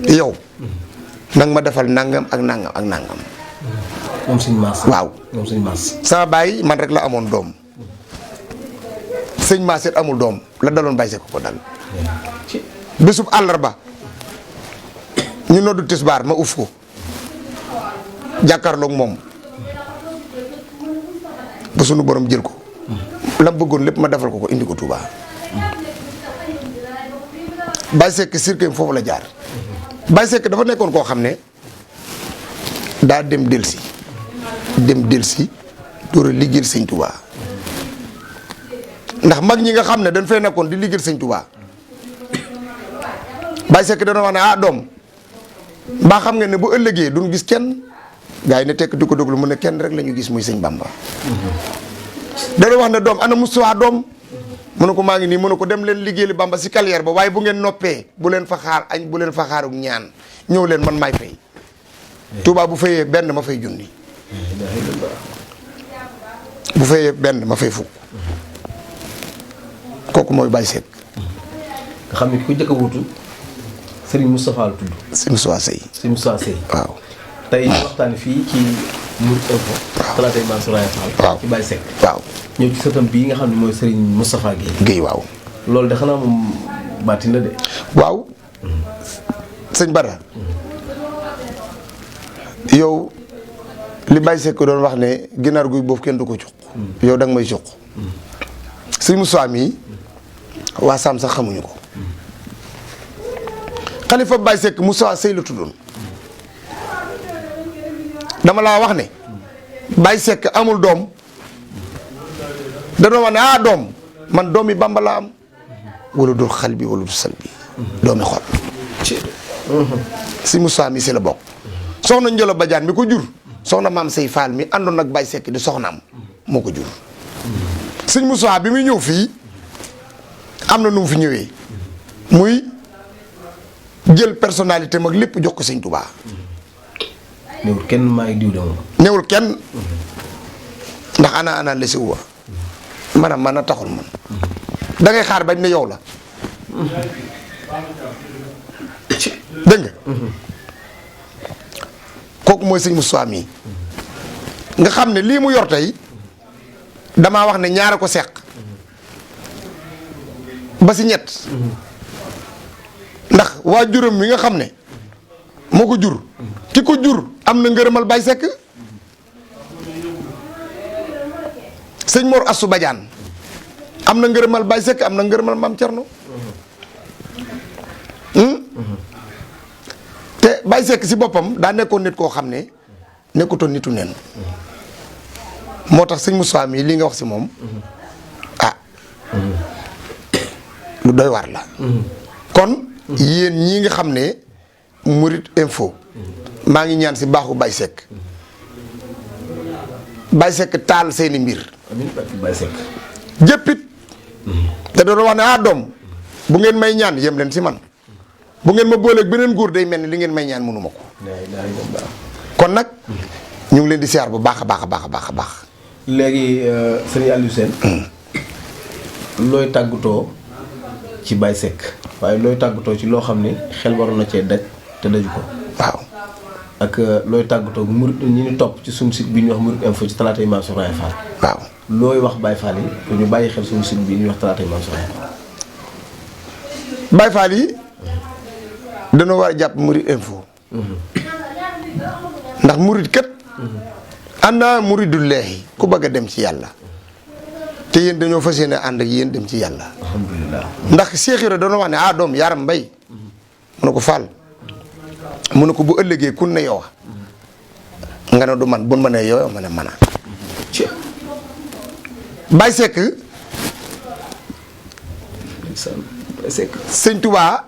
yow nag ma defal nangam ak nangam ak nangam moom sëñ Maas. waaw moom sëñ Maas. sama baay man rek la amoon doom sëñ Maas it amul doom la daloon Baye Seck ko dal bésub àllarba ñu noddu tisbaar ma uf ko jàkkaarloog moom ba sunu borom jël ko la bëggoon lépp ma defal ko indi ko Touba Baye Seck cirque foofu la jaar Baye Seck dafa nekkoon koo xam ne daa dem delsi door a liggéeyal sëñ Touba ndax mag ñi nga xam ne dañ fay nekkoon di liggéeyal sëñ Touba Baye Seck dana wax ne ah doom mbaa xam nga ne bu ëllëgee duñ gis kenn gaa yi ne tekk di ko déglu mu ne kenn rek la ñu gis muy sëñ Bamba dana wax ne doom ana Moustapha doom mu ne ko maa ngi nii mu ne ko dem leen liggéeyali Bamba si carrière ba waaye bu ngeen noppee bu leen fa xaar añ bu leen fa xaaruk ñaan ñëw leen man maay fay Touba bu fayee benn ma fay junni bu fayee benn ma fay fukk kooku mooy Baye Seck nga xam ne ku njëkk a wutu Serigne Moustapha la tudd. sëñ Moustapha Seye. sëñ Moustapha Seye. waaw. tey ñu waxtaanee fii ci Mouride Info. waaw talaatay Mame Souraya Fall. waaw ci Baye Seck. waaw. ñëw ci sëtam bii nga xam ne mooy Serigne Moustapha Guèye. Guèye waaw. loolu de xanaa moom baatin la de. waaw. sëñ Bada. yow li Baye Seck doon wax ne ginaar guy boobu kenn du ko cuq. yow da nga may cuq. sëñ Moustapha mii waa Sam sax xamuñu ko. xalifa Baye Seck Moustapha Seye la tuddoon. dama laa wax ne Baye Seck amul doom danoo wax ne ah doom man doomi Bamba laa am wala dul xal bi wala du sal bi doomi xol si Moustapha mi si la bokk soxna Njolo Badiane mi ko jur soxna maam Sey Fall mi àndoon ak Baye Seck di soxnaam moo ko jur sëñ Moustapha bi muy ñëw fii am na nu mu fi ñëwee muy jël personnalité mag lépp jox ko sëñ Touba. newul kenn maa ngi diw de moom. newul kenn ndax ana la si wa man a taxul man da ngay xaar bañ ne yow la dégg nga kooku mooy sëñ Moustapha mii nga xam ne lii mu yor tey damaa wax ne ñaara ko seq ba si ñett ndax waa juróom wi nga xam ne moo ko jur ki ko jur am na ngërëmal Baye Seck sëñ Mor Assou Badiane am na ngërëmal Baye Seck am na ngërëmal Maam Thierno te Baye Seck si boppam daa nekkoon nit koo xam ne nekkutoon nitu neen moo tax sëñ Moustapha mii li nga wax si moom ah lu doy waar la kon yéen ñii nga xam ne Mouride Info maa ngi ñaan si baaxu Baye Seck Baye Seck taal seeni mbir amiin Baye Seck. jëppit te doon wax ne ah doom bu ngeen may ñaan yem leen si man bu ngeen ma booleeg beneen góor day mel ni li ngeen may ñaan mënuma ko kon nag ñu ngi leen di siyaar bu baax a baax a baax a baax a baax léegi sëñ Aliou Sène looy tàggatoo ci Baye Seck waaye looy tàggatoo ci loo xam ne xel waroon na cee daj te daju ko waaw ak looy tàggatoo Mouride ñi ñu topp ci suñu site bi ñuy wax Mouride Info ci talaatay Mame Souraya Fall waaw looy wax Baye Fall yi pour ñu bàyyi xel suñu site bi ñuy wax talaatay Mame Souraya Fall Baye Fall yi dañoo war a jàpp Mouride Info ndax Mouride kat àndaa Mouridullahi ku bëgg a dem ci yàlla te yéen dañoo fas yéene ànd ak yéen dem ci yàlla alhamdulilah ndax Cheikh Ibra doona wax ne ah doom yaram mbay mu ne ko Fall mu ne ko bu ëllëgee kun ne yow nga ne du man bu ma nee yow ma ne mana Baye Seck sëñ Touba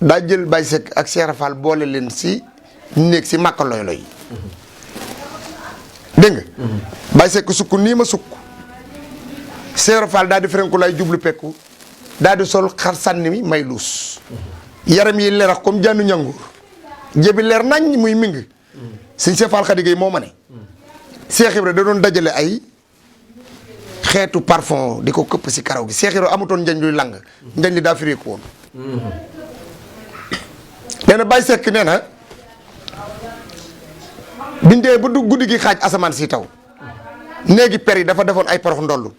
daa jël Baye Seck ak Cheikh Fall boole leen si néeg si Makka loy loy dégg nga Baye Seck sukk nii ma sukk Cheikh Fall daal di frenku lay jublu pekku daal di sol xar sànni mi may luus yaram yi leerax comme jànnu ñangur jébi leer nañ muy ming sëñ Cheikh Fall Khady Gueye moo ma ne Cheikh Ibra da doon dajale ay xeetu parfum di ko këpp si karaw gi Cheikh Ibra amutoon njañ luy lang njañ li daa fireeku woon nee na Baye Seck nee na bindee ba du guddi gi xaaj asamaan si taw néegi per yi dafa defoon ay porox ndollu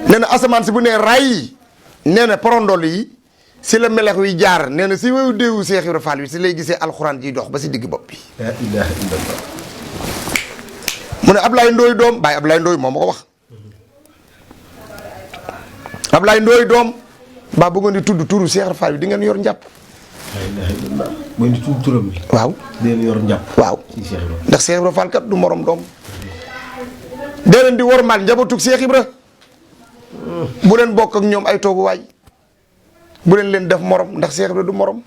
nee na asamaan si bu nee ray nee na porox ndoll yi si la melex wi jaar nee na si wewu déewu Seex Ibra Faal wi si lay gisee alxuraan jiy dox ba si digg bopp bi. la ilaha illallah. mu ne Ablaye Ndooy doom Baye Ablaye Ndooy moo ma ko wax Ablaye Ndooy doom baa bu ngeen di tudd turu Seex Ibra Faal bi di ngeen yor njàpp. la ilaha illallah. mooy di tudd turam bi. waaw di leen yor njàpp. waaw ci Seex Ibra. ndax Seex Ibra Faal kat du morom doom. dee leen di wormaal njabootug Seex Ibra bu leen bokk ak ñoom ay tooguwaay bu leen def morom ndax Seex Ibra du morom.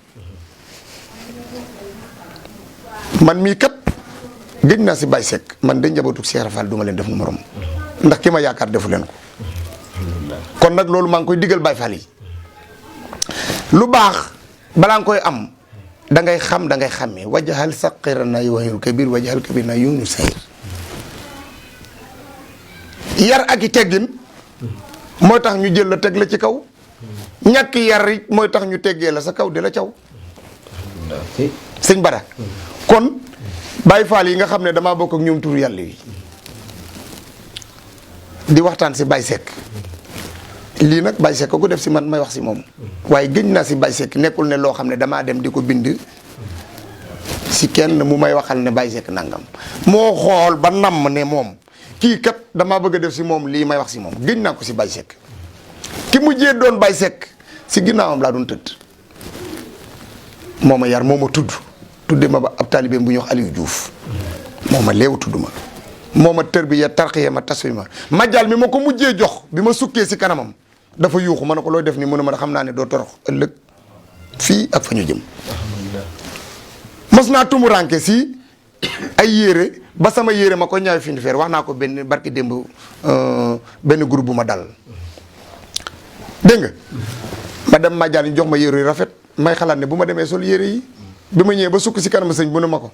man mii kat gëj naa si Baye Seck man de njabootug Seex Ibra Faal du ma leen def nu morom ndax ki ma yaakaar defu leen ko. kon nag loolu maa ngi koy digal Baye Fall yi lu baax balaa nga koy am da ngay xam da ngay xàmmee wajaxal saqira na yuwahil kabir wajaxal kabir na yunu sayr yar ak i teggin mooy tax ñu jël la teg la ci kaw ñàkk yar it mooy tax ñu teggee la sa kaw di la caw sëñ Bada kon Baye Fall yi nga xam ne damaa bokk ak ñoom turu yàlla yi di waxtaan si Baye Seck lii nag Baye Seck ko def si man may wax si moom waaye gëj naa si Baye Seck nekkul ne loo xam ne damaa dem di ko bind si kenn mu may waxal ne Baye Seck nangam moo xool ba namm ne moom kii kat damaa bëgg a def si moom lii may wax si moom gëj naa ko si Baye Seck ki mujjee doon Baye Seck si ginnaawam laa doon tëdd moo ma yar moo ma tudde ma ba ab taalibeem bu ñuy wax Aliou Diouf moo ma leew tudd ma moo ma tërbiya tarxiya ma taswi ma majal mi ma ko mujjee jox bi ma sukkee si kanamam dafa yuuxu ma ne ko looy def nii mu ne ma xam naa ne doo torox ëllëg fii ak fa ñu jëm mos naa tumuranke si ay yére ba sama yére ma ko ñaaw fi feer wax naa ko benn barki démb benn groupe bu ma dal dégg nga ma dem majal ñu jox ma yére yu rafet may xalaat ne bu ma demee sol yére yi bi ma ñëwee ba sukk si kanam sëñ mu ne ma ko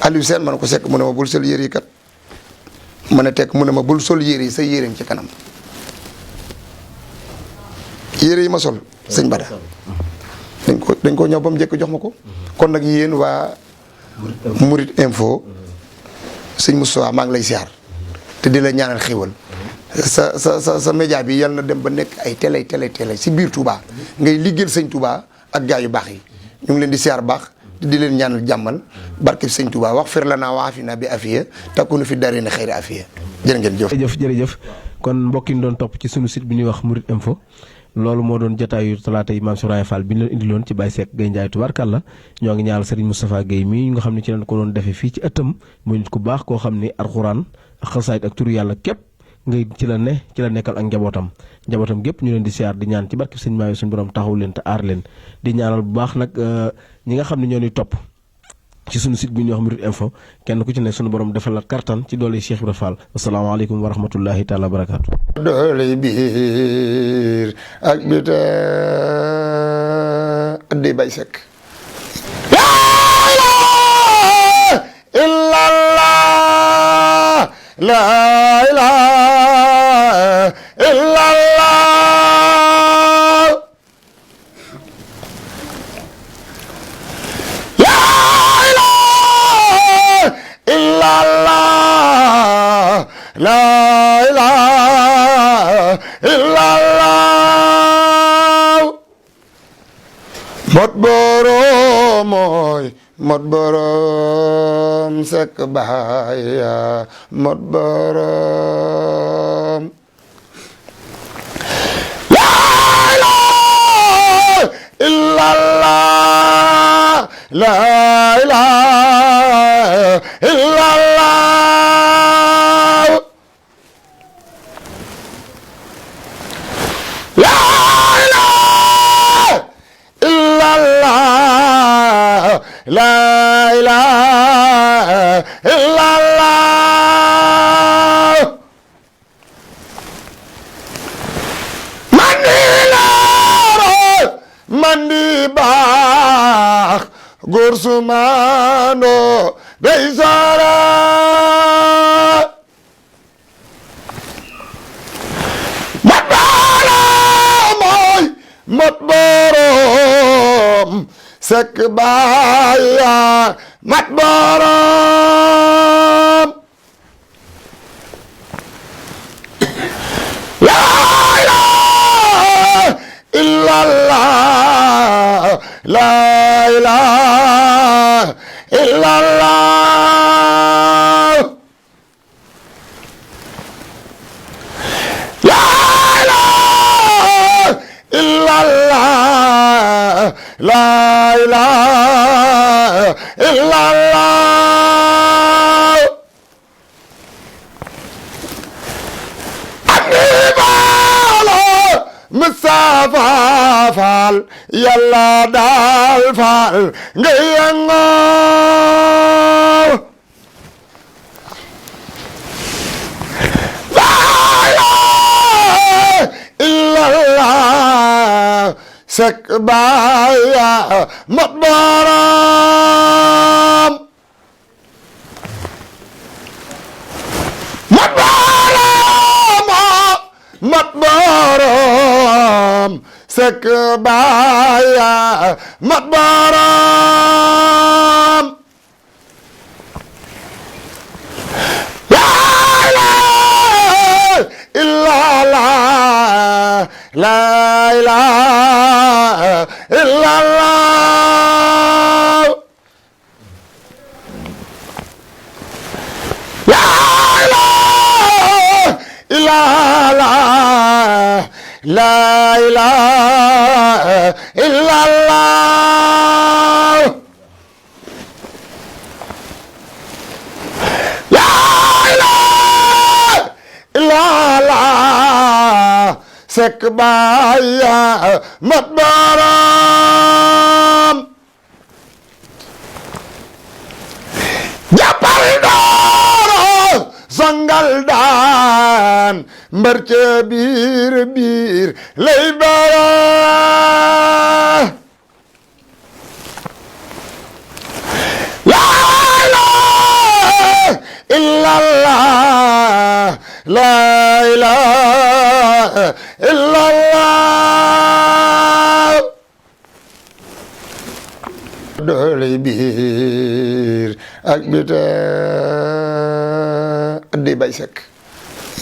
Aliou Sène ma ne ko Seck mu ne ma bul sol yére yi kat ma ne tekk mu ne ma bul sol yére yi sa yéreem ci kanam yére yi ma sol sëñ Bada dañ ko ñëw ba mu njëkk jox ma ko kon nag yéen waa Mouride Info sëñ Moustapha maa ngi lay siyaar te di la ñaanal xéwal sa média bi yal na dem ba nekk ay télé si biir Touba ngay liggéeyal sëñ Touba ak gaa yu baax yi ñu ngi leen di siyaar baax te di leen ñaanal jàmmal barke sëñ Touba wax fir la naa waafina bi afiya takku nu fi daree na xëyri afiya jërë ngeen jëf. jërëjëf kon mbokk yi ñu doon topp ci sunu site bi ñuy wax Mouride Info loolu moo doon jotaayu talaata yi Maam Souraya Fall bi ñu leen indiloon ci Baye Seck Gueye Ndiaye tubaarkàlla ñoo ngi ñaanal Serigne Moustapha Gueye mii nga xam ne ci lañ ko doon defee fii ci ëttam muy nit ku baax koo xam ni alxuraan ak xasaayit ak turu yàlla képp ngay ci la nekkal ak njabootam gépp ñu leen di siyaar di ñaan ci barke sëñ Maayo suñu borom taxaw leen te aar leen di ñaanal bu baax nag ñi nga xam ne ñoo ñuy topp ci sunu site bi ñuy wax Mouride Info kenn ku ci ne sunu borom defal la kartan ci doole Cheikh Ibra Fall asalaamaaleykum wa rahmatullahi taala wa barakaatu. doole biir ak bita addi Baye Seck. la ilaha illallah la ilaha illallah mot borom mooy mot borom Seck Baaya mot borom la ilaha illallah la ilaha illallah la ilaha illallah mandi laaro mandi baax góor su maando day sara mat borom mooy mat borom Sekk baaya mat borom la ilaha illallah la ilaha illallah la ilaha illallah la ilaha illallah anibalo Mustafa Fall yàlla daal Fall nga yëngoo la ilaha illallah Sekk baaya mat borom mat borom Sekk baaya mat borom la ilaha illallah la ilaha illallah la ilaha illallah la ilaha illallah la ilaha illallah Sekk baaya mat borom jàppal dooro songal daan mbar ca biir lay bara la ilaha illallah la ilaha illallah doole biir ak bita addi bay Sekk